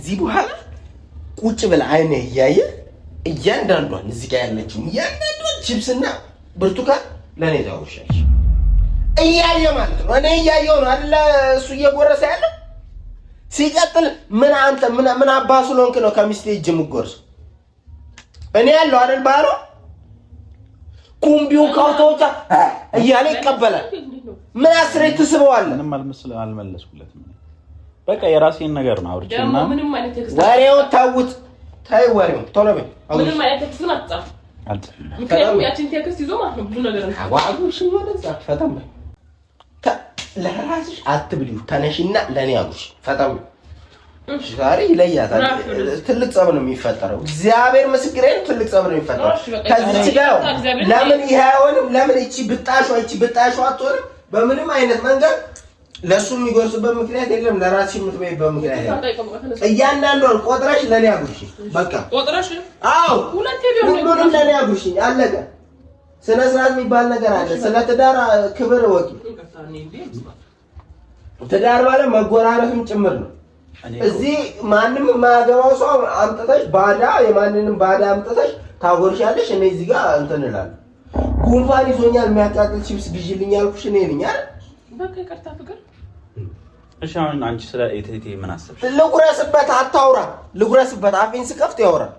ከዚህ በኋላ ቁጭ ብለህ አይንህ እያየ እያንዳንዷን እዚህ ጋር ያለችውን እያንዳንዷን ቺፕስና ብርቱካን ለእኔ ታጎርሻለሽ። እያየ ማለት ነው። እኔ እያየሁ ነው አይደለ እሱ እየጎረሰ ያለው። ሲቀጥል ምን አንተ ምን አባ ስለሆንክ ነው ከሚስቴ እጅ የምትጎርሰው? እኔ ያለው አይደል ባሏ ኩምቢውን ካውታውጫ እያለ ይቀበላል። ምን አስሬ ትስበዋለህ? ምንም አልመለስኩለትም። በቃ የራሴን ነገር ነው አውርቼ ደግሞ ምናምን ምንም አይነት text ወሬውን ተውት፣ ተይ ወሬውን ቶሎ በይ። ምንም አይነት text ን አትጻፍ። አልጽፍም። ምክንያቱም ያችን text ይዞ ማለት ነው ብዙ ነገር ነው። አጉርሽኝ ወደዛ ፈጠን በይ። ለራስሽ አትብሊው። ተነሽና ለእኔ አጉርሽ። ፈጠን በይ። ዛሬ ይለያታል። ትልቅ ጸብ ነው የሚፈጠረው። እግዚአብሔር ምስክሬ ነው። ትልቅ ጸብ ነው የሚፈጠረው። እሺ፣ በቃ ከዚች ጋር እግዚአብሔር ለምን ይሄ አይሆንም? ለምን እቺ ብጣሿ እቺ ብጣሿ አትሆንም? በምንም አይነት መንገድ ለእሱ የሚጎርስበት ምክንያት የለም። ለራስሽ የምትበይበት ምክንያት የለም። እያንዳንዷን ቆጥረሽ ለእኔ አጉርሽኝ። በቃ ቆጥረሽ አዎ፣ ሁለቴ ቢሆን ነው ሁሉንም ለእኔ አጉርሽኝ። አለቀ። ስነ ስርዓት የሚባል ነገር አለ። ስለ ትዳር ክብር እወቂ። ትዳር ማለት መጎራረፍም ጭምር ነው። እዚህ ማንም የማያገባው ሰው አምጥተሽ ባዳ የማንንም ባዳ አምጥተሽ ታጎርሻለሽ። እኔ እዚህ ጋር እንትን እላለሁ። ጉንፋን ይዞኛል የሚያቃጥል ቺፕስ ግዢልኝ ያልኩሽ እኔ ነኝ አይደል? በቃ ይቅርታ ፍቅር። እሺ አሁን አንቺ ስለ ኤቴቴ ምን አሰብሽ? ልጉረስበት፣ አታውራ። ልጉረስበት፣ አፌን ስከፍት ያወራል።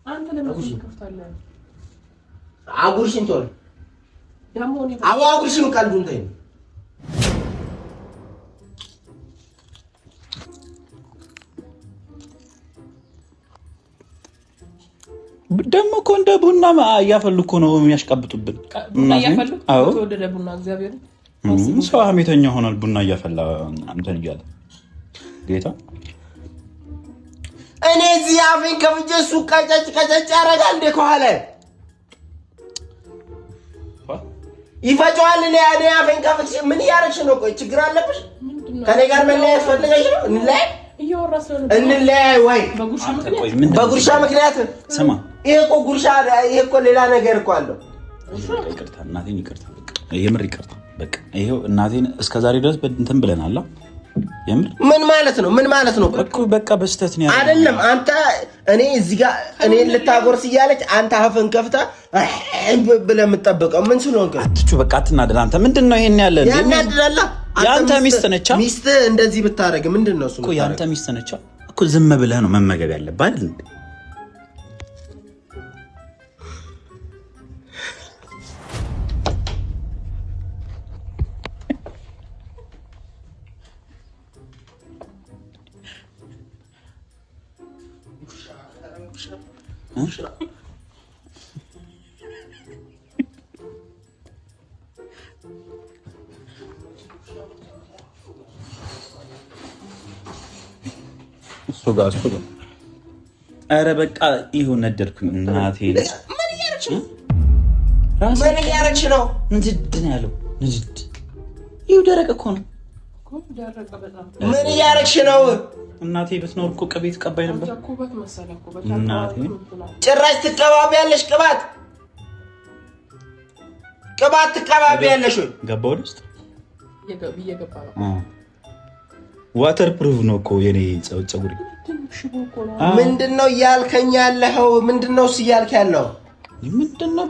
አንተ ለምን ትከፍታለህ? አጉርሽኝ ቶሎ። ደግሞ እኔ አዎ አጉርሽኝ። ቀልዱን ተይው። ደግሞ እኮ እንደ ቡና እያፈሉ እኮ ነው የሚያሽቃብጡብን። ቡና እያፈሉ አዎ ተወደደ ቡና እግዚአብሔር ሰው ሀሜተኛ ሆኗል። ቡና እያፈላ እንትን እያለ ጌታ እኔ እዚህ አፌን ከፍቼ እሱ ቀጨጭ ቀጨጭ ያደርጋል እንዴ ከኋላ ይፈጨዋል። እኔ አፌን ከፍቼ ምን እያደረግሽ ነው? ቆይ ችግር አለብሽ? ከኔ ጋር መለያየት ፈልገሽ ነው? እንለያይ እያወራ ስለሆነ እንለያይ ወይ በጉርሻ አንተ ምክንያት ቆይ ምንድን ነው? በጉርሻ ምክንያት ስማ ይሄ እኮ ጉርሻ፣ ይሄ እኮ ሌላ ነገር እኮ አለው። በቃ ይቅርታ፣ እናቴን ይቅርታ፣ በቃ የምር ይቅርታ። በቃ ይኸው እናቴን እስከ ዛሬ ድረስ እንትን ብለናል። የምር ምን ማለት ነው? ምን ማለት ነው? እኮ በቃ በስተት ነው ያለው። አይደለም አንተ እኔ እዚህ ጋር እኔን ልታጎርስ እያለች አንተ አፍን ከፍተህ ብለህ የምትጠብቀው ምን ስለሆንክ ነው? አትቹ በቃ አትናደድ። አንተ ምንድን ነው ይሄን ያለ እንዴ? ያናድዳላ። የአንተ ሚስት ነቻ? ሚስት እንደዚህ ብታረግ ምንድን ነው እሱ? እኮ የአንተ ሚስት ነቻ እኮ ዝም ብለህ ነው መመገብ ያለብህ አይደል እንዴ? እሱ ጋር እሱ ጋር ኧረ በቃ ይሁን፣ ነደድኩኝ። እናቴ ምን እያደረግሽ ነው? ራሴ ምን እያደረግሽ ነው? ንድድ ነው ያለው። ንድድ ይኸው ደረቅ እኮ ነው። እኮ ደረቀ በጣም። ምን እያደረግሽ ነው? እናቴ ብትኖር እኮ ቅቤ ትቀባይ ነበር። አንተ ኩበት መሰለህ እኮ እናቴ። ጭራሽ ትቀባቢያለሽ። ቅባት ቅባት ትቀባቢያለሽ ወይ? ገባ ወደ ውስጥ እየገባ ነው። waterproof ነው እኮ የኔ ፀጉሬ። ትንሽ ሽቦ እኮ ነው። ምንድን ነው እያልከኝ ያለኸው? ምንድን ነው እሱ እያልክ ያለው? ምንድን ነው